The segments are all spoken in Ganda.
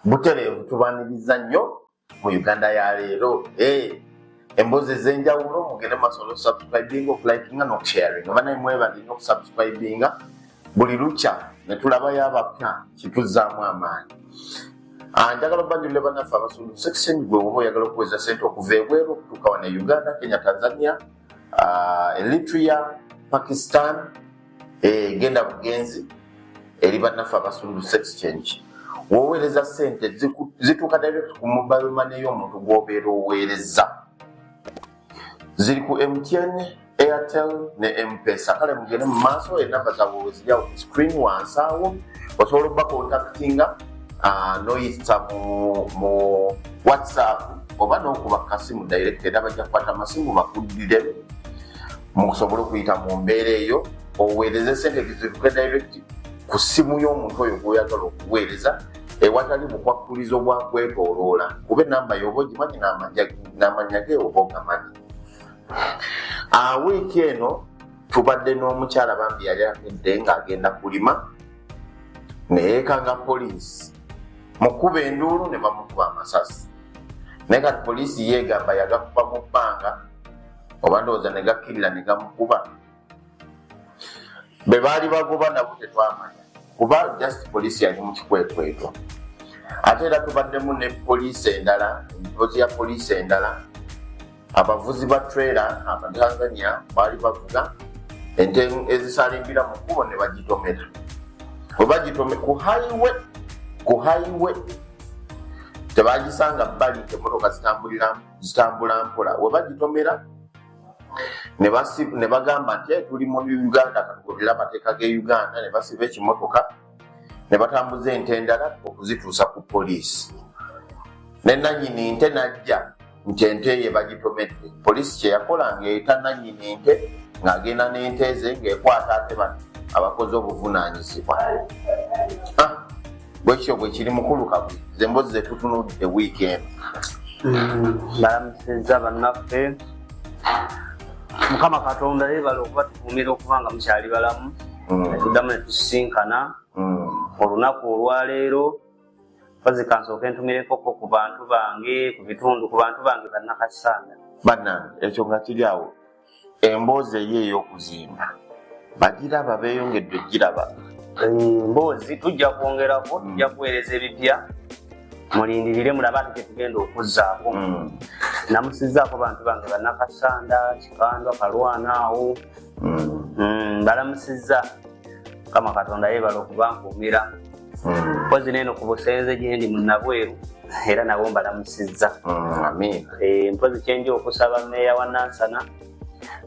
Butereevu tubaniriza nnyo mu Uganda ya leero. Emboozi ez'enjawulo, mugende maaso n'okusubscribinga, okulikinga n'okusharinga. Banaye, mwebale nnyo okusubscribinga. Buli lukya ne tulabayo abapya, kituzzaamu amaanyi. Njagala obanjulire bannaffe aba Solution Exchange. Gwe oba oyagala okuweza sente okuva ebweru okutuuka wano e Uganda, Kenya, Tanzania, Eritrea, Pakistan, genda bugenzi eri bannaffe aba Solution Exchange. Woweereza sente zituuka direct ku mobile money y'omuntu gw'obeera oweereza. Ziri ku MTN, Airtel ne M-Pesa. Kale mugende mu maaso, enamba zaabwe ziri awo ku screen wansi awo. Osobola okubacontactinga noyita mu WhatsApp oba n'okuba kasimu direct, era bajja kukwata amasimu bakuddire mukusobole okuyita mu mbeera eyo, oweereze sente zituuke direct ku ssimu y'omuntu oyo gw'oyagala okuweereza ewatali bukwakkulizo bwa kwetooloola, kuba enamba yoba ogimanyi n'amannya ge oba ogamanyi. Wiiki eno tubadde n'omukyala, bambi yali akedde ng'agenda kulima, neyeekanga poliisi mukuba enduulu ne bamukuba amasasi. Naye kati poliisi yeegamba yagakuba mu bbanga, oba ndowooza ne gakkirira ne gamukuba. Be baali bagoba nabo tetwamanya, kuba just poliisi yali mu kikwekweto. Ate era tubaddemu ne poliisi endala, emboozi ya poliisi endala. Abavuzi ba trailer Abatanzania baali bavuga ente ezisalimbira mu kkubo ne bagitomera. Bwe bagitome ku highway, tebagisanga bbali nti emmotoka zitambula mpola. We bagitomera ne bagamba nti, "Eh, tuli mu Uganda, katugoberere amateeka g'e Uganda." Ne basiba ekimotoka ne batambuza ente endala okuzituusa ku poliisi. Ne nannyini nte najja nti ente ye bagitomedde. Poliisi kyeyakola ng'eta nannyini nte ng'agenda n'ente ze, ng'ekwata ate bano abakoze obuvunaanyizibwa. Ah, bwekityo bwe kiri. Mukulu Kabwe, ze emboozi zetutunudde wiiki eno. Balamusizza bannaffe. Mukama Katonda yeebale okuba tukuumira okuba nga mukyali balamu, netuddamu ne tusisinkana olunaku olwaleero. Mpozzi kansooke ntumirekoko ku bantu bange ku bitundu, ku bantu bange Bannakasanda. Bannange, ekyo nga kiri awo, emboozi eyo ey'okuzimba bagiraba, beeyongedde ogiraba. Emboozi tujja kwongerako, tujja kuweereza ebipya, mulindirire mulabe ate kyetugenda okuzzaako. Namusizzaako bantu bange Bannakasanda, Kikandwa, Kalwana awo. Balamusizza. Mukama Katonda yeebala okubankuumira. Mpozi neeno ku busenze gyendi mu Nabweru, era nabo mbalamusizza. Amiina. Mpozi kyenja okusaba meeya wa Nansana,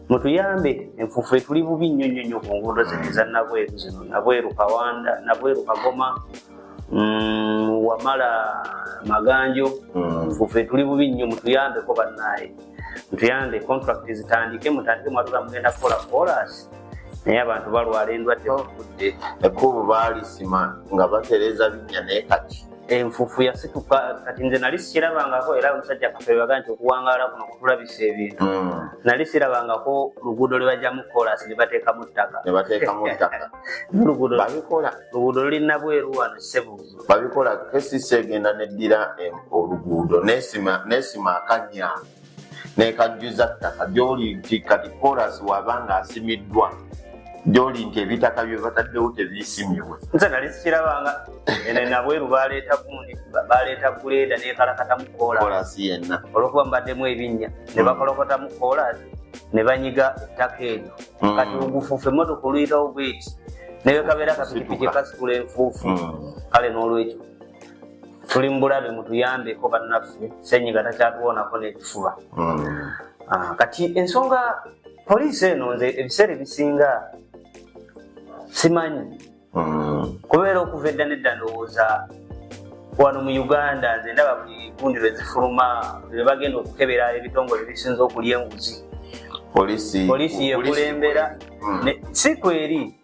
mutuyambe, enfuufu etuli bubi nnyo nnyo nnyo ku nguudo zino eza Nabweru zino, Nabweru Kawanda, Nabweru Kagoma, Wamala, Maganjo. Enfuufu etuli bubi nnyo, mutuyambeko bannaaye, mutuyambe contract zitandike, mutandike. Mwatuga mugenda kukola kolas, naye abantu balwala endwadde budde. Ekkubo baalisima nga batereeza binnya, naye kati Enfuufu yasituka. Kati nze nali sikirabangako, era omusajja Kafeero nti okuwangaala kuno kutulabisa ebintu. Nali sirabangako luguudo lwe bajjamu kolas ne bateekamu ttaka. Ne bateekamu ttaka. Luguudo Babikola. Luguudo luli Nabweru wano, Ssebuuzo. Babikola. KCC egenda neddira oluguudo nesima akannya nekajjuza ttaka, gyoli nti kati kolas waba nga asimiddwa, gyoli nti ebitaka bye bataddewo tebiisimibwe. Nze nali sikirabanga. Eno Nabweru baleeta gundi, baleeta grader nekalakatamu kolas. Kolas yenna. Olwokuba mubaddemu ebinnya ne bakolokotamu kolas ne banyiga ettaka eryo. Kati ogufuufu, emmotoka oluyitawo bweti newekabeera kapikipiki kasitula enfuufu. Kale n'olwekyo tuli mu bulabe, mutuyambeko bannaffe, senyiga takyatuwonako n'ekifuba. Kati ensonga poliisi eno, nze ebiseera ebisinga simanyi, kubeera okuva edda nedda ndowooza wano mu Uganda nze ndaba buli gundi lwe zifuluma, lwe bagenda okukebera ebitongole ebisinza okulya enguzi, Polisi. Poliisi yekulembera. Si kweri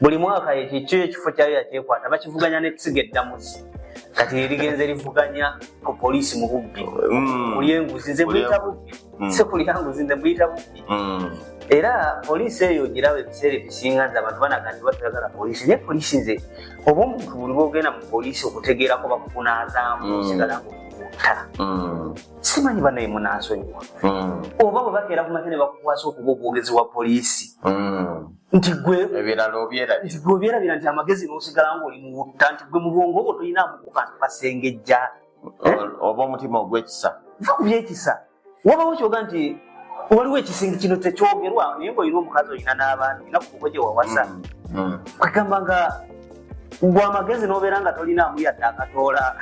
buli mwaka ekyo kyo ekifo kyayo yakyekwata, bakivuganya n'ekisiga eddamuzi. Kati erigenze livuganya ku poliisi mu bubbi, kulya enguzi. Nze Kulya mbuyita bubbi, si kulya nguzi, nze mbuyita bubbi. Era poliisi eyo giraba ebiseera ebisinga nze abantu banaga nti batuyagala poliisi, naye poliisi nze oba omuntu buli bwogenda mu poliisi okutegeerako bakukunaazaamu osigala ngaokuta. Simanyi banaye munansonyiwa. Oba bwe bakeera ku makya ne bakukwasa okuba obwogezi wa poliisi nti gwe ebirala obyerabira, nti gwe obyerabira nti amagezi n'osigala ng'oli mu butta, nti gwe mu bwongo obwo tolinaamu ku kantu kasengejja oba omutima ogw'ekisa. Va ku byekisa. Wabawo kyoga nti waliwo ekisenge kino tekyogerwa, naye ng'olina omukazi olina n'abaana olina ku buko gye wawasa, kwegamba nga gwe amagezi n'obeera nga tolinaamu yadde akatoola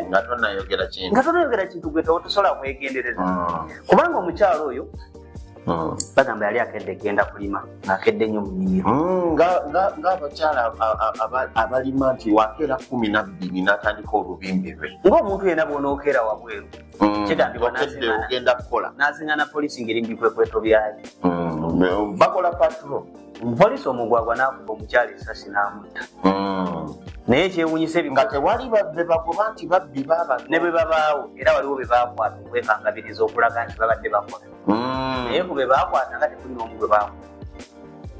nga tonayogera kintu, nga tonayogera kintu gwe tosobola kwegendereza. Kubanga omukyalo oyo bagamba yali akedde genda kulima, ng'akedde nnyo mu nnimiro. Ng'abakyala abalima nti wakeera 12 n'atandika olubimbi lwe. Ng'omuntu yenna bw'onookeera wabweru kigambibwa ogenda kukola n'asingana poliisi ng'eri mu bikwekweto byayo. Bakola patrol. Poliisi omugwagwa n'akuba omukyala essasi n'amutta. Naye ekyewuunyisa nga tewali be bagoba nti babbi baabano ne bwe babaawo, era waliwo be baakwata okwekangabiriza okulaga nti babadde bakola. Naye ku be baakwata nga tekuli n'omu gwe baakwata.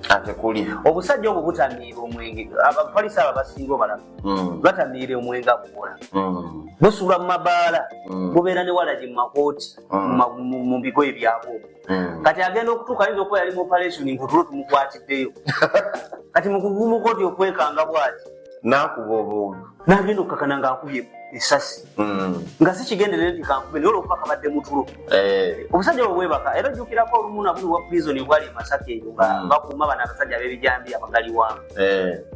Atekuli. Obusajja obwo butamiira omwenge. Abapoliisi abo abasinga obalamu batamiira omwenge agukola. Busuula mu mabaala, bubeera ne walagi mu makooti, mu bigoye byabwo. Kati agenda okutuuka ayinza okuba yali mu operation ng'otulo tumukwatiddeyo. Kati mu kugumukooti okwekanga bw'ati n'akuba omuntu, n'agenda okukakana ng'akubye essasi nga si kigenderere nti kankube, naye olwokuba kabadde mutulo. Obusajja obwo bwebaka. Era ojjukirako olumu nabuli wa prison bwali e Masaka eyo nga bakuuma bano abasajja ab'ebijambiya abagaliwamu.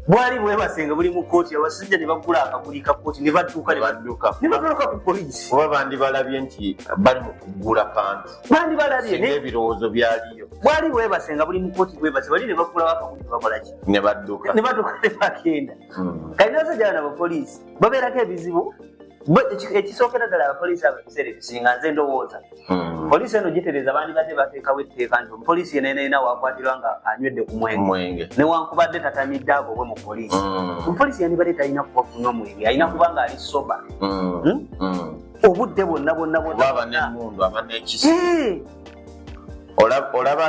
Bwali bwebase nga buli mu kkooti, abasajja ne bagula akaguli ka kkooti ne badduka ne batoloka ku poliisi. Kuba bandibalabye nti bali mu kugula kantu, bandibalabye n'ebirowoozo byaliyo. Bwali bwebase nga buli mu kkooti bwebase, bali ne bagulawo akaguli ne bakola ki? Ne badduka. Ne badduka ne bagenda. Kati n'abasajja bano abapoliisi babeerako ebizibu. Ekisookera ddala abapoliisi abo ebiseera ebisinga nze ndowooza poliisi eno gitereza bandibadde bateekawo etteeka nti omupoliisi yenna yenna wakwatirwa nga anywedde ku mwenge newankubadde tatamidde agobwe mu poliisi. Omupoliisi yandibadde talina kuba kunywa mwenge, alina kuba nga ali soba obudde bwonna bwonna bwonna. Aba n'emmundu, aba n'ekisa. Olaba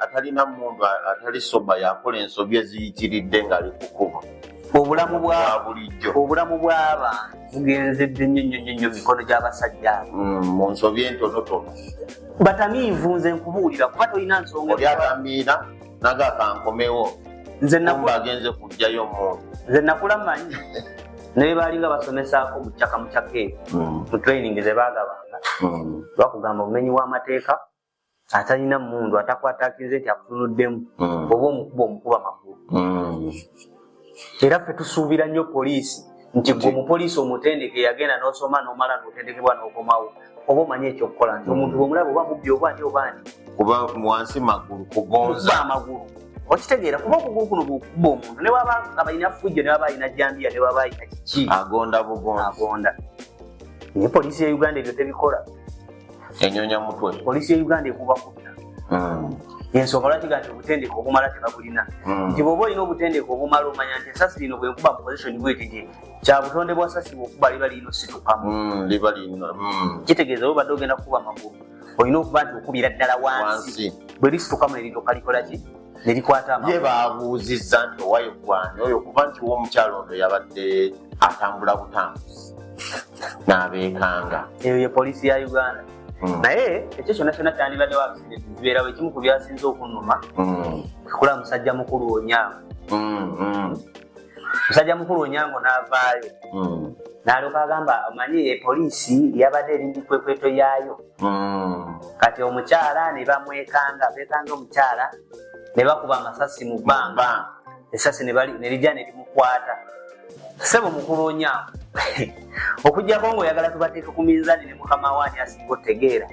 atalina mmundu, atali soba yakola ensobi eziyitiridde ng'ali kukuba. Obulamu bw'abantu bugenzedde nnyo nnyo nnyo nnyo mikono gy'abasajja abo mu nsobi entonotono. Batamiivu nze nkubuulira kuba tolina nsonga. Oli atamiira naga kankomewo nze agenze kuggyayo omuntu. Nze nakula mmanyi naye baalinga basomesaako mucaka mucaka eyo mu training ze baagabanga, bakugamba omumenyi w'amateeka atalina mmundu atakwatakinze nti akutunuddemu oba omukuba omukuba magulu. Era ffe tusuubira nnyo poliisi nti gwe omupoliisi omutendeke yagenda n'osoma n'omala n'otendekebwa n'okomawo oba omanyi ekyokukola nti omuntu bw'omulaba oba mubbi oba ani oba ani kuba wansi magulu kugonza amagulu okitegeera, kuba okugulu kuno bw'okuba omuntu ne bw'aba alina fujjo ne bw'aba alina jambiya ne bw'aba alina kiki agonda bugonzi agonda. Naye poliisi ya Uganda ebyo tebikola, enyonya mutwe. Poliisi ya Uganda ekuba kutta. Ensonga lwaki nti obutendeke obumala tebabulina, nti bw'oba olina obutendeke obumala omanya nti essasi lino bwe nkuba mu position bweti nti kya butonde bwa ssasi bw'okuba liba lirina ositukamu, liba lirina kitegeeza oba obadde ogenda kukuba magulu olina okuba nti okubira ddala wansi, bwe lisitukamu ne liryoka likola ki? Ne likwata amagulu. Ye baabuuzizza nti owayo gwani oyo, kuba nti w'omukyalo ono yabadde atambula butambuzi n'abeekanga. Eyo ye poliisi ya Uganda. Naye ekyo kyonna kyonna kyandibaddewo accident zibeerawo. Ekimu ku byasinze okunnuma kukula musajja mukulu Onyango. Musajja mukulu Onyango n'avaayo n'alyoka agamba omanyi poliisi yabadde eri mu bikwekweto yaayo. Kati omukyala ne bamwekanga, beekanga omukyala ne bakuba amasasi mu bbanga, essasi ne lijja ne limukwata. Ssebo mukulu Onyango, okuggyako ng'oyagala tubateeke ku minzaani ne mukama waani asinga otegeera,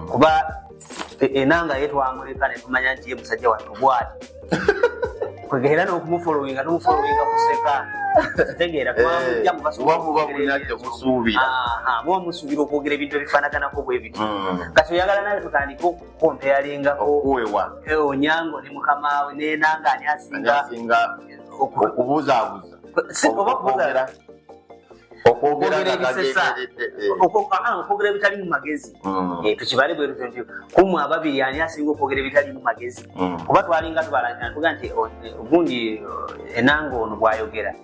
kuba enanga ye twamuleka ne tumanya nti ye musajja wattu bw'ati. Kwegera n'okumufolowinga tumufolowinga kuseka kitegeera twamujja muba musuubira okwogera ebintu ebifaanaganako bwe bityo. Kati oyagala nawe tutandike okukompeyalingako Onyango ne mukama we n'enanga ani asinga okubuzaabuza. Okwogera ebisesa, okwogera ebitali mu magezi. Tukibale bwe tutyo nti kumwe ababiri ani asinga okwogera ebitali mu magezi, kuba twalinga tubalanya tuga nti gundi Enanga ono bw'ayogera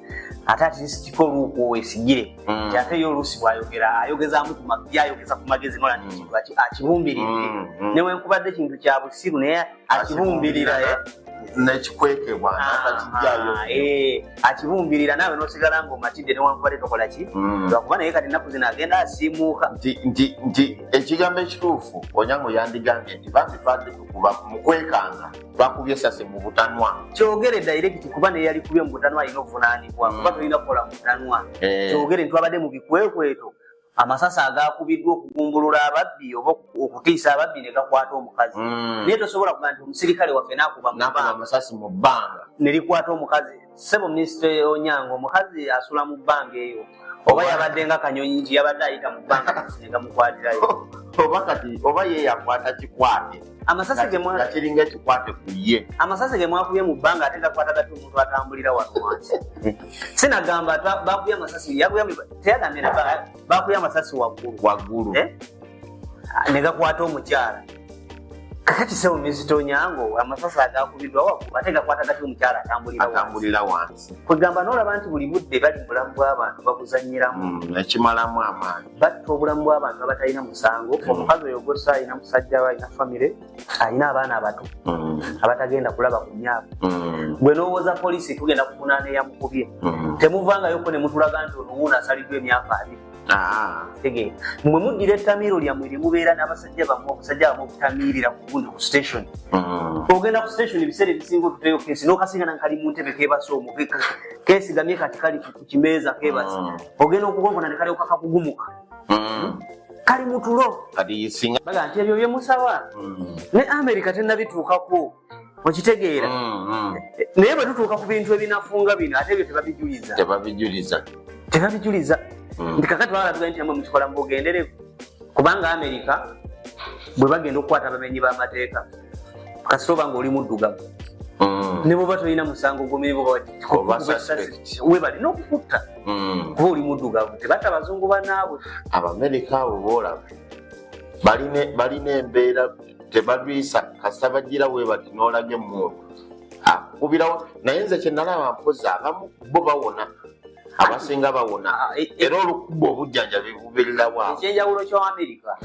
ate atirisitiko oluuku weesigire, nti ate ye oluusi bw'ayogera ayogezaamu ayogeza ku magezi nola nti kintu akibumbiridde, newenkubadde kintu kya busiru naye akibumbirira nekikwekebwa n'atakijjayo, akibumbirira naawe n'osigala ng'omatidde newankubadde tokola ki, lwakuba naye kati ennaku zino agenda asiimuuka. Nti ekigambo ekituufu Onyango yandigambye nti bambi twadde tukuba mukwekanga, twakubye essasi mu butanwa. Kyogere direct, kuba naye yalikubye mu butanwa alina obuvunaanibwa, kuba tolina kukola mu butanwa. Kyogere nti twabadde mu bikwekweto, amasasi agakubiddwa okugumbulula ababbi oba okutiisa ababbi ne gakwata omukazi, naye tosobola kuga nti omusirikale waffe n'akuba amasasi mu bbanga ne likwata omukazi. Ssebo Minisita Onyango, omukazi asula mu bbanga eyo oba yabadde nga kanyonyi nti yabadde ayita mu bbanga ne gamukwatirayo? Oba kati oba ye yakwata kikwate, amasasi kiringa ekikwate ku ye, amasasi ge mwakubye mu bbanga ate gakwata gati omuntu atambulira wano wansi? Sinagamba bakubye amasasi, teyagambye bakubye amasasi waggulu waggulu ne gakwata omukyala. Kakati ssebo Minisita Onyango, amasasi agakubiddwa waggulu ate gakwata gati omukyala atambulira wansi? Kwegamba n'olaba nti buli budde bali mu bulamu bw'abantu babuzannyiramu, ekimalamu amaanyi, batta obulamu bw'abantu abatalina musango. Omukazi oyo gwossa alina musajja we, alina famire, alina abaana abato abatagenda kulaba ku myaka. Gwe n'owooza poliisi tugenda kuvunaana eyamukubye, temuvangayoko ne mutulaga nti ono wuuno asaliddwa emyaka 20. Tegeera, mmwe muddira ettamiiro lyammwe lye mubeera n'abasajja bammwe, obusajja bammwe obutamiirira ku gundi ku station. Ogenda ku station ebiseera ebisinga otuteyo keesi n'okasingana nkali mu ntebe keebase omwo, keesigamye kati kali ku kimeeza keebase, ogenda okukonkona ne kalyoka kakugumuka, kali mu tulo. Baga nti ebyo bye musaba ne Amerika tennabituukako, okitegeera? Naye bwe tutuuka ku bintu ebinafunga bino ate ebyo tebabijuliza, tebabijuliza. Nti kakati twagala tugambe nti mmwe mukikola mu bugenderevu, kubanga Amerika bwe bagenda okukwata abamenyi b'amateeka kasita oba ng'oli muddugavu ne bw'oba tolina musango gw'omirimu webali n'okukutta kuba oli muddugavu, tebatta bazungu bannaabwe. Abamerika abo boolaba balina embeera tebalwisa, kasita bagira we bati n'olaga emmundu akukubirawo. Naye nze kye nalaba mpozi abamu bo bawona, abasinga bawona, era olukuba obujjanjabi bubeererawo awo. Ekyenjawulo kya Amerika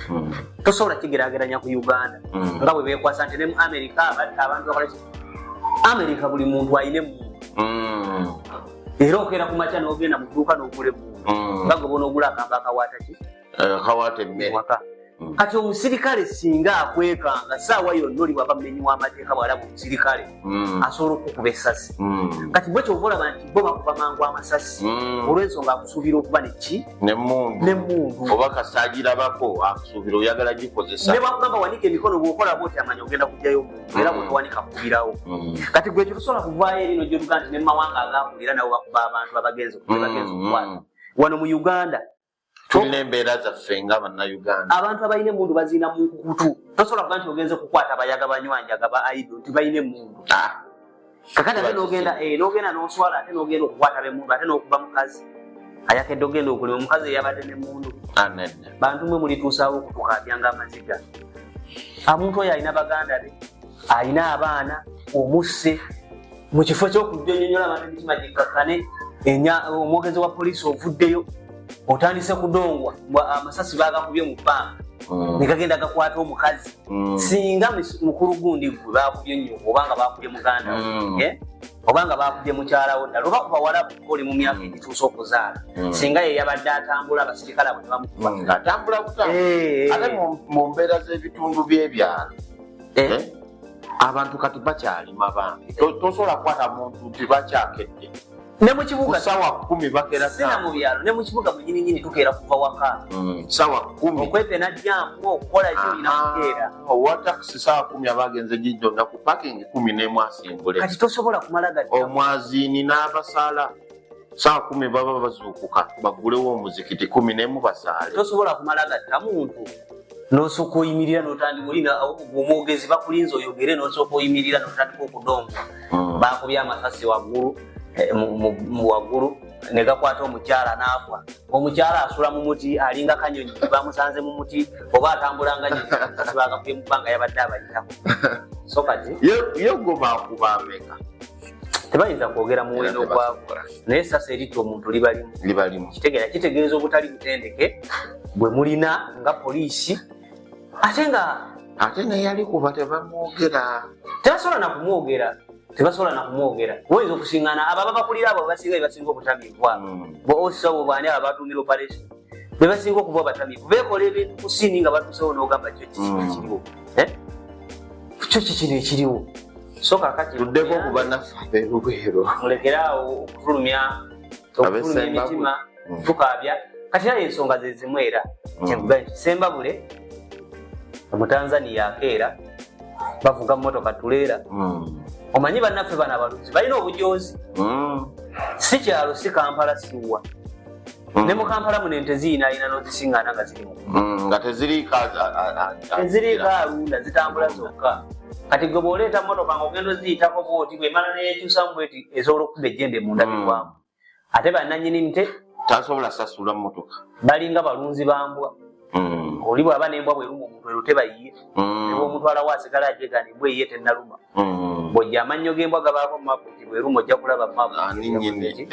tosobola kigeraageranya ku Uganda, nga bwe beekwasa nti ne mu Amerika batta abantu bakola ki. Amerika buli muntu alina emmundu, era okeera ku makya n'ogenda mu dduuka n'ogula emmundu, nga gwe bonaogula akamba akawaata ki Akawaata emmere waka. Kati omusirikale singa akwekanga saawa yonna oli bwaba mumenyi w'amateeka bw'alaba omusirikale asobola okukuba essasi. Kati bwe kyova olaba nti bo bakuba mangu amasasi, olw'ensonga akusuubira okuba neki? Nemmundu. Nemmundu. Oba kasaagirabako akusuubira oyagala gikozesa. Ne bwakugamba wanika emikono, bw'okola bwoti amanya ogenda kugjayo omuntu, era bw'otowanika kukubirawo. Kati gwe ekyo tosobola kuvaayo eri nojja nti ne mumawanga agakulira nabo bakuba abantu abagenzi bagenzi okukwata. Wano mu Uganda tulina embeera zaffe nga bannayuganda. Abantu abalina emmundu bazirina mu nkukutu. Tosobola kuba nti ogenze kukwata abayaga banywanjaga ba aido nti balina emmundu. Kakati ate n'ogenda n'oswala, ate n'ogenda okukwata b'emmundu, ate n'okuba mukazi ayakedde ogenda okulima, omukazi eyabadde n'emmundu. Nedda. Bantu mwe mulituusaawo okutukabyanga amaziga. Omuntu oyo alina baganda be, alina abaana, omusse mu kifo ky'okujja onyonyola abantu emitima gikkakkane. Omwogezi wa poliisi ovuddeyo otandise kudongwa amasasi bagakubye mu bbanga ne gagenda gakwata omukazi. Singa mukulu gundi gwe bakubye nnyoko, obanga bakubye muganda we, obanga bakubye mukyalawo ddala, oba ku bawala oli mu myaka egituuse okuzaala, singa ye yabadde atambula abasirikale abo ne bamukuba. Atambula butambula, ate mu mbeera z'ebitundu by'ebyalo abantu kati bakyalima bambi, tosobola kukwata muntu nti bakyakedde. Ne mu kibuga. Sawa 10 bakera. Sina mu byalo, ne mu kibuga mwenyininyini tukeera kuva waka. Sawa 10. Okwepena jam okukola ekyo olina kukeera. Owa takisi sawa 10 abagenze gijjonna ku parking 11 asimbule. Kati tosobola kumala gadda. Omwaziini n'abasaala sawa 10 baba bazuukuka baggulewo omuzikiti, 11 basaale. Tosobola kumala gatta muntu n'osooka oyimirira n'otandika olina omwogezi bakulinza oyogere, n'osooka oyimirira n'otandika okudongo, bakubye amasasi waggulu, waggulu. Ne gakwata omukyala n'afa. Omukyala asula mu muti alinga kanyonyi, bamusanze mu muti oba atambula nga nyonyi, bagakubye mu bbanga yabadde abayitako. So kati Ye go bakuba ameka? Tebayinza kwogera muwendo gwagwo, naye essasi eritta omuntu liba limu. Liba limu. Kitegeera kitegeeza obutali butendeke bwe mulina nga poliisi, ate nga Ate naye yali kuba tebamwogera. Tebasobola na kumwogera, tebasobola na kumwogera. Oyinza okusiŋŋaana abo ababakulira, abo basinga bebasinga obutamiivu abo. Bo ossa obwo baani abo abatumira operation be basinga okuba abatamiivu, beekola ebintu ku scene nga batuusewo n'ogamba kyo kiki ekiriwo. Eh? Kyo kikino ekiriwo. So kakati Tuddeko ku bannaffe ab'eRuweero. Mulekere awo okutulumya Ab'Essembabule. emitima. Tukaabya kati naye ensonga ze zimu era kyenkugaa nti Sembabule Omutanzania akeera bavuga motoka tuleera. Omanyi bannaffe bano abalunzi balina obujoozi. Si kyalo, si Kampala, siwa ne mu Kampala muno ente ziyinaayina n'ozisiŋŋaana nga ziri mu Nga teziriiko teziriiko alunda, zitambula zokka. Kati gwe bw'oleeta motoka ng'ogenda oziyitako bwoti, bwemala neyekyusamu bweti, esobola okukuba ejjembe mu ndabirwamu. Ate bannannyini nte Tasobola sasula motoka. Balinga balunzi ba mbwa. Oli bw'aba n'embwa bweruma omuntu ero tebayiye, nebwomutwalawo asigala ajegaana embwa eyiye tennaluma. Bw'ojja amannyo g'embwa gabaako mapu nti bweruma ojja kulaba mapu. Ani nnyini?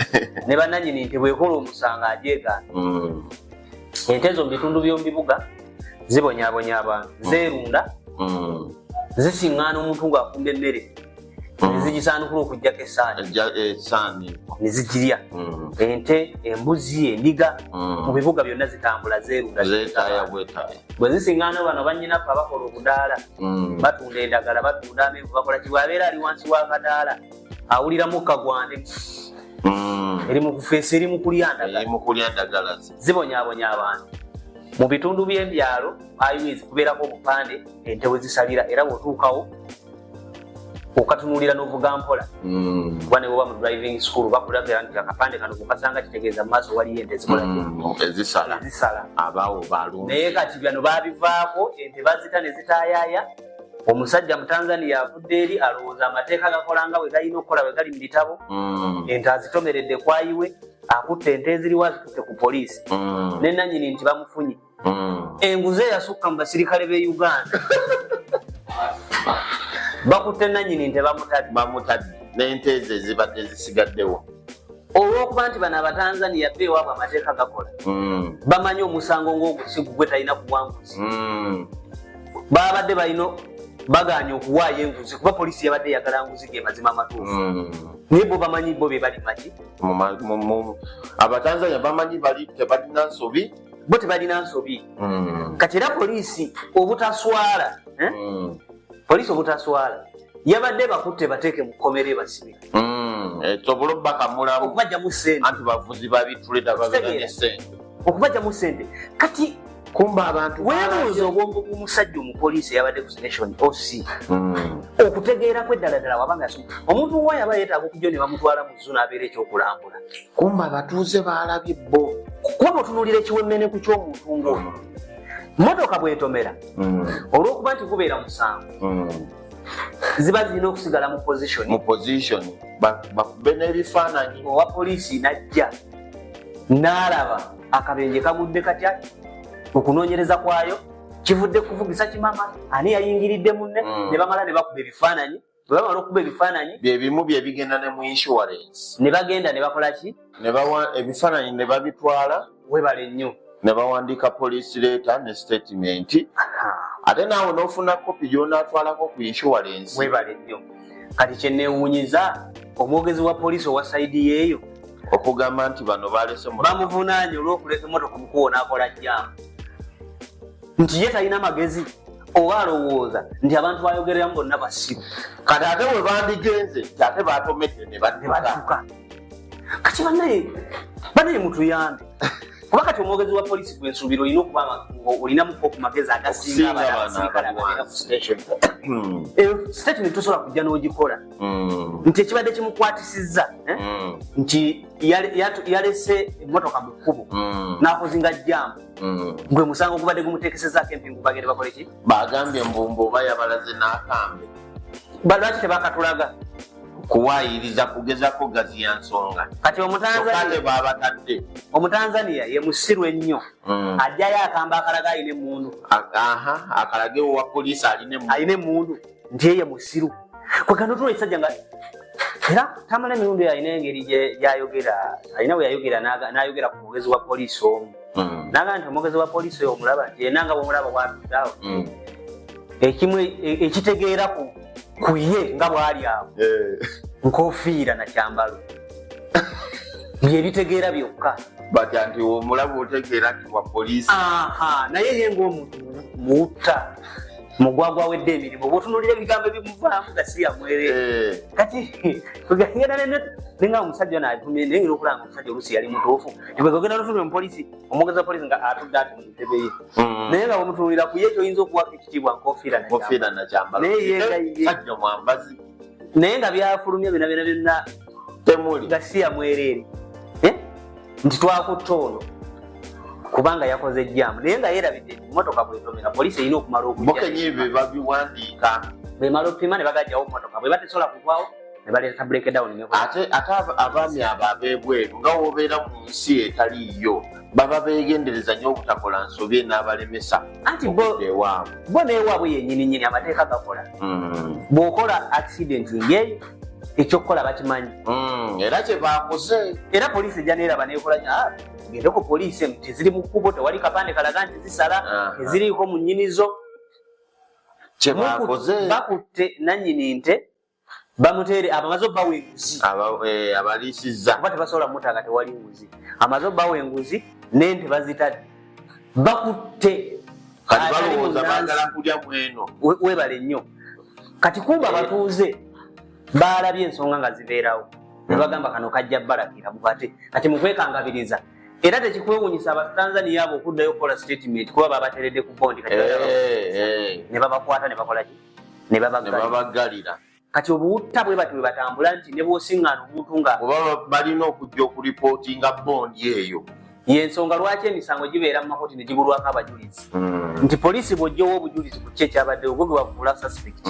Ne bannannyini nti bwekola omusango ajegaana. Ente ezo mu bitundu by'omu bibuga zibonyaabonya abantu, zeerunda, zisiŋŋaana omuntu ng'afumba emmere ne zigisaanukula okugjako essaani. Esaani. Ne zigirya. Ente, embuzi, endiga, mu bibuga byonna zitambula, zeerunda. Zeetaaya bwetaaya. Bwe zisiŋŋaana bano bannyinaffe abakola obudaala, batunda endagala, batunda amenvu, bakola ki, bw'abeera ali wansi w'akadaala awulira mukka gwande eri mu kufeesa, eri mu kulya ndagala. Eri mu kulya ndagala ze. Zibonyaabonya abantu mu bitundu by'ebyalo. Highways kubeerako obupande ente we zisalira, era bw'otuukawo okatunuulira n'ovuga mpola, kuba ne bwoba mu driving school bakulagira nti akapande kano kukasanga kitegeeza mu maaso waliyo ente zikola ki? Ezisala. Ezisala. Abaawo balungi. Naye kati bano babivaako, ente bazita ne zitaayaaya. Omusajja mu Tanzania avudde eri alowooza amateeka gakola nga bwe galina okukola bwe gali mu bitabo. Ente azitomeredde kwayiwe, akutte ente eziriwo azitutte ku poliisi. Ne nannyini nti bamufunye. Enguzi eyasukka mu basirikale b'e Uganda, bakutte nannyini nte bamutadde. Bamutadde n'ente ezo ezibadde zisigaddewo. Olw'okuba nti bano Abatanzania be ewaabwe amateeka gakola, bamanyi omusango ng'ogwo si gugwe, talina kuwanguzi. Babadde balina baganye okuwaayo enguzi kuba poliisi yabadde eyagala nguzi, ge mazima amatuufu. Naye bo bamanyi bo be bali maki. Abatanzania bamanyi bali tebalina nsobi. Bo tebalina nsobi. Kati era poliisi obutaswala, eh? Poliisi obutaswala, yabadde bakutte bateeke mu kkomera ebasibe. Esobole obbakamulamu. Okubajjamu sente. Anti bavuzi babituleta babeera Kitegeera. ne sente. Okubajjamu sente. Kati Kumba abantu weebuuza obwongo bw'omusajja omupoliisi eyabadde ku station OC, okutegeera kwe ddala ddala wabanga yasoma, omuntu waayo aba yeetaaga okujja ne bamutwala mu zoo n'abeera ekyokulambula. Kumba abatuuze baalabye bo. Kuba bw'otunuulira ekiwemmene ku ky'omuntu ng'ono, motoka bw'etomera, olw'okuba nti gubeera musango, ziba zirina okusigala mu position. Mu position bakube n'ebifaananyi. Owa poliisi najja n'alaba akabenje kagudde katya, okunoonyereza kwayo kivudde kuvugisa kimama, ani yayingiridde munne. Ne bamala ne bakuba ebifaananyi. Bwe bamala okuba ebifaananyi, Byebimu byebigenda ne mu insurance. Ne bagenda ne bakola ki? Ne bawa ebifaananyi ne babitwala. Webale nnyo. Ne bawandiika police letter ne statement, ate naawe n'ofuna kopi gy'onaatwalako ku insurance. Webale nnyo. Kati kyenneewuunyiza, omwogezi wa poliisi owa side yeeyo okugamba nti bano balese bamuvunaanye olw'okuleka emmotoka mukuwo n'akola jam, nti ye talina magezi oba alowooza nti abantu bayogereramu bonna basiru. Kati ate bwe bandigenze nti ate batomedde ne ne badduka. Badduka. Kati bannaye mutuyambe, kuba kati omwogezi wa poliisi gwensuubira olina okuba nga olinamuko ku magezi agasinga Okusinga abali bano abasirikale abali ababeera ku wansi. station. Statement tosobola kujja n'ogikola nti ekibadde kimukwatisizza, eh? Nti yalese emmotoka mu kkubo n'akozinga jam, gwe musango gubadde gumuteekesezaako empingu, bagende bakole ki? Bagambye mbumbu oba yabalaze n'akambe. Lwaki tebakatulaga? Kuwayiriza, kugezako gaziya nsonga. Kati Omutanzania babatadde. Omutanzania ye musiru ennyo. Ajjayo akamba akalaga alina emmundu. Akalage wa poliisi alina emmundu. Alina emmundu nti ye musiru. Kwegamba otula ekisajja nga era tamala emirundi alina engeri gyayogera, alina we yayogera n'ayogera ku mwogezi wa poliisi omu. N'agamba nti omwogezi wa poliisi oyo omulaba nti yenna nga bw'omulaba bw'atudde awo. Ekimu ekitegeera ku ye nga bw'ali awo. Nkofiira na kyambalo. Byebitegeera byokka. Batya nti omulaba otegeera nti wa poliisi. Naye ye ng'omuntu muwutta. Mugwagwa wedde emirimu bw'otunuulira ebigambo ebimuvaamu nga si yamwereere. Kati tugenda nenga omusajja ono atumye, naye ngenda okulaba nga omusajja oluusi yali mutuufu. Ogenda n'otunuulira omupoliisi, omwogezi wa poliisi nga atudde ati mu ntebe ye. Naye nga bw'omutunuulira ku ye ky'oyinza okuwako ekitiibwa nkofiira na Nkofiira na kyambalo. Naye ye nga ye. Sajja mwambazi. Naye nga byafulumya byonna byonna byonna temuli. Nga si yamwereere. Nti twakutte ono kubanga yakoze jjaamu, naye nga yeerabidde emmotoka bw'etomera poliisi erina okumala okujja. Bo kennyini be babiwandiika. Bw'emala okupima ne bagajjawo mmotoka, bwe batesobola kuvaawo ne baleeta breakdown ne kola. Ate abaami abo ab'ebweru nga w'obeera mu nsi etaliiyo baba beegendereza nnyo obutakola nsobi n'abalemesa. Anti okudda ewaabwe. Bo n'ewaabwe yennyini nnyini amateeka gakola. Bw'okola accident ng'eyo ekyokukola bakimanyi. Era kye baakoze. Era poliisi ejja n'eraba n'ekola nti, gende ku poliisi eno, teziri mu kkubo, tewali kapande kalaga nti zisala, teziriiko mu nnyinizo. Kye baakoze. Bakutte nannyini nte, bamuteere, abamaze obbawa enguzi. Abaliisizza. Kuba tebasobola kumuta nga tewali nguzi. Amaze obbawa enguzi, n'ente bazitadde. Bakutte. Kati Atali balowooza munnansi. baagala kulya mweno. Weebale nnyo. Kati kumba abatuuze baalabye ensonga nga zibeerawo. Ne bagamba kano kajja balakira mukwate. Kati mukwekangabiriza. Era tekikwewuunyisa Abatanzania abo okuddayo okukola statement kuba babateeredde ku bondi kati Ne babakwata ne bakola ki? Ne babaggalira. Ne babaggalira. Kati obuwutta bwe batyo bwe batambula nti ne bw'osiŋŋaana omuntu nga oba balina okujja okulipootinga bondi eyo. Y'ensonga lwaki emisango gibeera mu makooti ne gibulwako abajulizi. Nti poliisi bw'oggyawo obujulizi ku ki ekyabaddewo, gwe gwe bafuula suspect.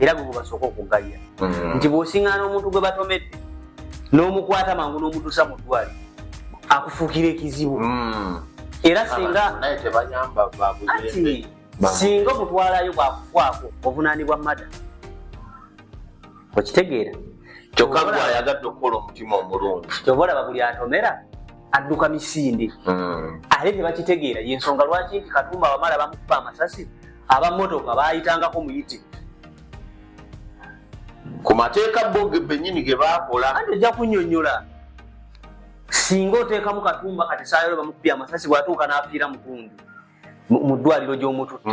Era gwe gwe basooka okuggalira. Nti bw'osiŋŋaana omuntu gwe batomedde n'omukwata mangu n'omutuusa mu ddwaliro, akufuukira ekizibu. Era singa Naye tebayamba ba bulembe. Anti, singa omutwalayo bw'akufaako, ovunaanibwa murder. Okitegeera? Kyokka gwe ayagadde okukola omutima omulungi. Ky'oba olaba buli atomera adduka misinde. Ate tebakitegeera, y'ensonga lwaki nti Katumba Wamala bamukuba amasasi, abammotoka baayitangako muyite. Ku mateeka bo bennyini ge baakola. Anti ojja kunnyonnyola. Singa oteekamu Katumba kati saayo bamukubye amasasi bw'atuuka n'afiira mu kundi, mu ddwaliro gy'omututte.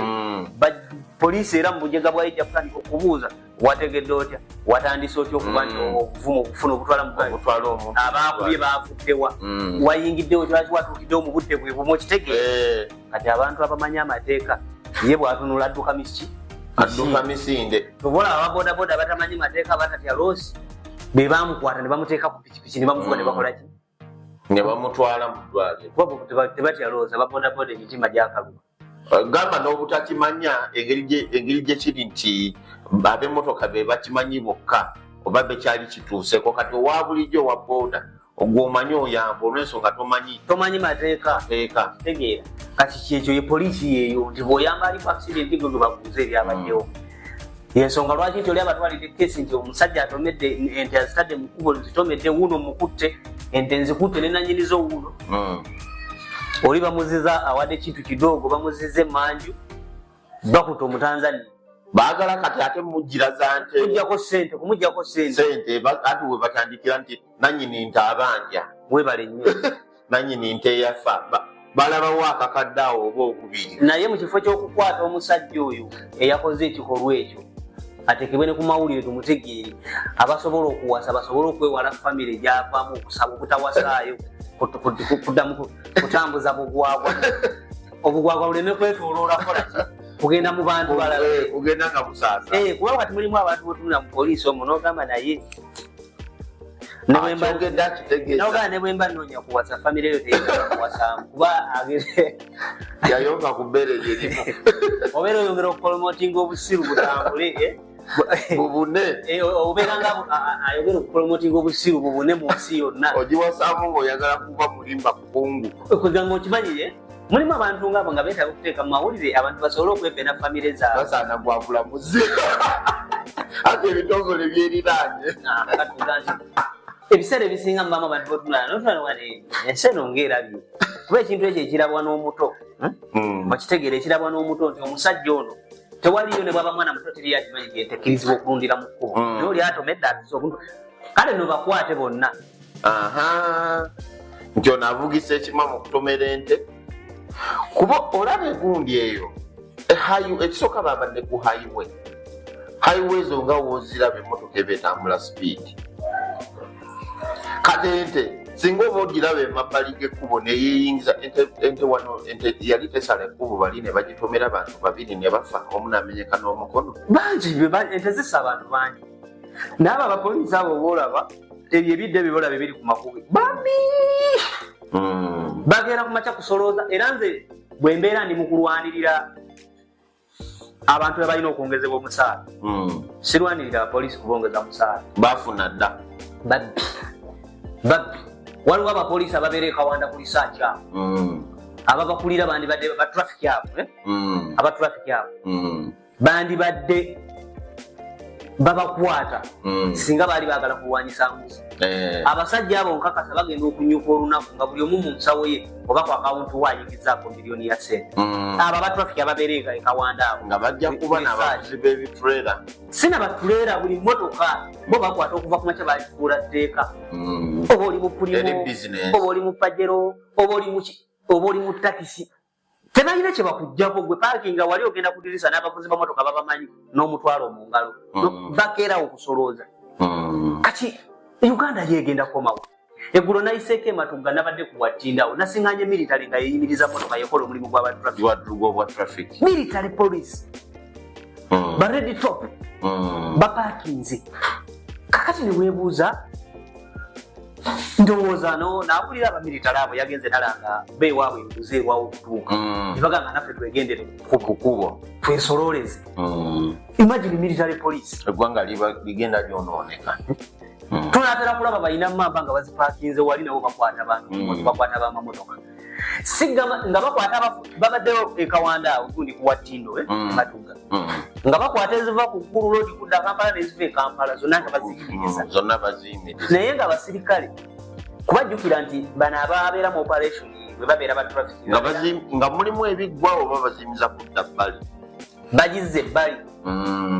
Poliisi era mu bujega bwayo ejja kutandika okubuuza, wategedde otya, watandise otya okuba nti obuvumu okufuna obutwala mu ddwaliro? Obutwala omuntu. Abaakubye baavuddewa? Wayingiddewo lwaki watuukiddewo mu budde bwe bumu, okitegeera? Kati abantu abamanyi amateeka, ye bw'atunula adduka misi? Adduka misinde. Oba ababodaboda abatamanyi mateeka batatya loosi, be baamukwata ne bamuteeka ku pikipiki ne bamuvuga ne bakola ki? Ne bamutwala mu ddwaliro. Kuba bo tebatya loosi, ababodaboda emitima gyakaluba. Gamba n'obutakimanya engeri gye kiri nti ab'emmotoka be bakimanyi bokka oba be kyali kituuseko. Kati owa bulijjo owa booda ogw'omanyi oyamba olw'ensonga tomanyi. Tomanyi mateeka. Mateeka. Tegeera. Kati kyekyo ye poliisi yeeyo nti bw'oyamba ali ku accident gwe gwe babuuza ebyabaddewo. Yensonga lwaki nti oli abatwalidde keesi nti omusajja atomedde ente azitadde mu kkubo, nzitomedde wuuno mukutte, ente nzikutte ne nannyini zo wuuno. Oli bamuziza awadde kintu kidogo, bamuziza emmanju, bakutte Omutanzania. Baagala kati ate mujjira za nte. Kumuggyako ssente, kumuggyako ssente. Ssente, ati we batandikira nti nannyini nte abanja. Weebale nnyo. Nannyini nte eyafa. Balabawo akakadde awo oba obubiri. Naye mu kifo ky'okukwata omusajja oyo eyakoze ekikolwa ekyo, ateekebwe ne ku mawulire tumutegeere, abasobola okuwasa basobole okwewala famire gy'avaamu okusaba obutawasaayo, kuddamu kutambuza bugwagwa. Obugwagwa buleme kwetooloola kukola ki? Kugenda mu bantu balala. Kugenda nga busaasa. Kuba kati mulimu abantu botunula mu poliisi omwo n'ogamba naye. Ne bwe mba- Akyogedde akitegeeza. N'ogamba ne bwe mba nnoonya kuwasa, famire eyo teyinza kuwasaamu. Kuba ageze- Yayonka ku bbeere lye limu. Obeera oyongera okupromotinga obusiru butambule, Bubune. Obeera nga ayogera okupromotinga obusiru bubune mu nsi yonna. Ogiwasaamu ng'oyagala kuba mulimba kukungu. Okugamba okimanyiye mulimu abantu ngaabo nga beetaaga okuteeka mu mawulire abantu basobole okwepena famire zaabwe. Basaana gwabulamuzi. Ate ebitongole byeriraanye. Ebiseera ebisinga mubamu abantu botunula notunula ensi eno ng'erabye. Kuba ekintu ekyo ekirabwa n'omuto. Okitegeera ekirabwa n'omuto nti omusajja ono tewaliyo ne bwaba mwana muto teri yakimanyi nti entekkirizibwa okulundira mu kkubo. Naye oli atomedde atuse okuntu. Kale no bakwate bonna. Nti ono avugisa ekima mu kutomera ente. Kuba olaba egundi eyo ekisooka babadde ku highway. Highway ezo nga w'oziraba emmotoka eba etambula speed. Kati ente singa oba ogiraba emabbali g'ekkubo neyeeyingiza ente wano ente yali tesala ekkubo bali ne bagitomera bantu babiri ne bafa omu n'amenyeka n'omukono. Bangi ente zissa abantu bangi. N'abo abapoliisi abo boolaba ebyo ebidde bye biri ku makubo. Bambi! Bagenda ku makya kusolooza era nze bwe mbeera ndi mu kulwanirira abantu abalina okwongezebwa omusaala. Sirwanirira abapoliisi kubongeza musaala. Baafuna dda. Babbi. Babbi. Waliwo abapoliisi ababeera e Kawanda ku research abo. Ababakulira bandibadde ba traffic abo. Aba traffic abo. Bandibadde babakwata singa baali baagala kulwanyisa nguzi. Abasajja abo nkakasa bagenda okunyuka olunaku nga buli omu mu nsawo ye oba ku akawunti we ayingizaako miliyoni ya ssente. Abo aba traffic ababeera e Kawanda abo. Nga bajja kuba n'abavuzi b'ebituleera. Si na batuleera buli mmotoka bo bakwata okuva ku makya bagifuula tteeka. Oba oli mu Pulimo, oba oli mu Pajero, oba oli mu takisi. Tebalina kye bakuggyako gwe paakinga wali ogenda ku dirisa n'abavuzi b'emmotoka babamanyi n'omutwalo mu ngalo. Bakeerawo okusolooza. Kati Uganda yeegenda komawo. Eggulo nayiseeko ematugga nabadde ku Watindawo nasiŋŋaanye military nga yeeyimiriza mmotoka yekola omulimu gw'aba traffic. Military police. Ba red top. Bapaakinze. Kakati ne weebuuza ndowooza n'awulira abamiritale abo yagenze nalanga beewaabwe enguzi erwawo okutuuka. Ne bagamba naffe twegendere ku kkubo twesolooleze. Imagine military police. Eggwanga ligenda lyonooneka. Tunaatera kulaba balina mamba nga bazipaakinze wali nabo bakwata abantu bakwata bamamotoka. Sigama nga bakwata babaddewo e Kawanda awo gundi ku Watindo Matugga. Nga bakwata eziva ku Ggulu Road kudda Kampala n'eziva e Kampala zonna nga baziyimiriza. Zonna baziyimiriza. Naye nga abasirikale kubajjukira nti bano ababeera mu operation bwe babeera ba traffic. Nga mulimu ebiggwa oba baziyimiza kudda bbali. Bagizza ebbali.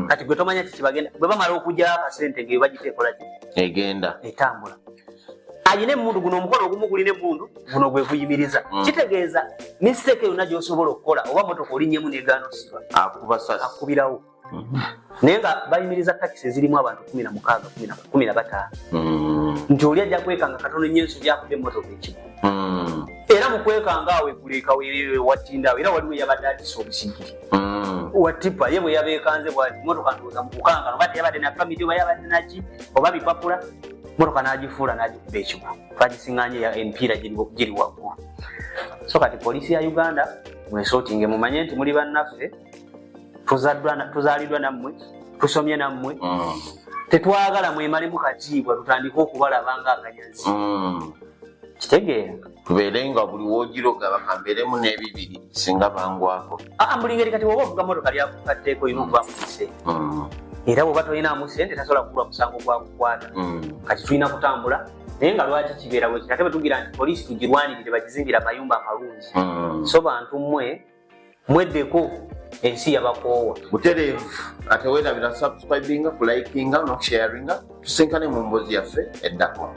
Kati gwe tomanya kiki bagenda bwe bamala okugyayo akasente ng'eyo bagiteekola ki? Egenda. Etambula. Ayina emmundu guno omukono ogumu gulina emmundu guno gwe guyimiriza. Kitegeeza mistake yonna gy'osobola okukola oba mmotoka olinnyemu n'egaana osiba. Akuba sasi. Akubirawo. Naye nga bayimiriza takisi ezirimu abantu 16, 15. Nti oli ajja kwekanga katono nnyo ensobi akubye emmotoka ekigo. Era mu kwekanga awo eggulo Watinda awo era waliwo eyabadde atisse obusigiri. Watipa ye bwe yabeekanze bw'ati mmotoka ndowooza mu kukanga oba teyabadde na pamiti oba yabadde naki oba bipapula mmotoka n'agifuula n'agikuba ekigwo. Twagisiŋŋaanye emipiira giri waggulu. So kati poliisi ya Uganda mwesootinge mumanye nti muli bannaffe tuzaaliddwa nammwe tusomye nammwe tetwagala mwemalemu katiibwa tutandike okubalaba ng'aganyazi. Kitegeera. Tubeere nga buli w'ogiroga bakambeeremu n'ebibiri singa bangwako. Buli ngeri kati bw'oba ovuga mmotoka lyakukatteeko olina okuba mu ssente. Era bw'oba tolinaamu ssente tasobola kugulwa musango gwa kukwata. Kati tulina kutambula naye nga lwaki kibeera bwe kiti ate bwe tugira nti poliisi tugirwanirire bagizimbire amayumba amalungi. So bantu mmwe mweddeko ensi yabakoowa. Butereevu ate weerabira subscribinga, kulikinga n'okusharinga tusinkane mu mboozi yaffe eddako.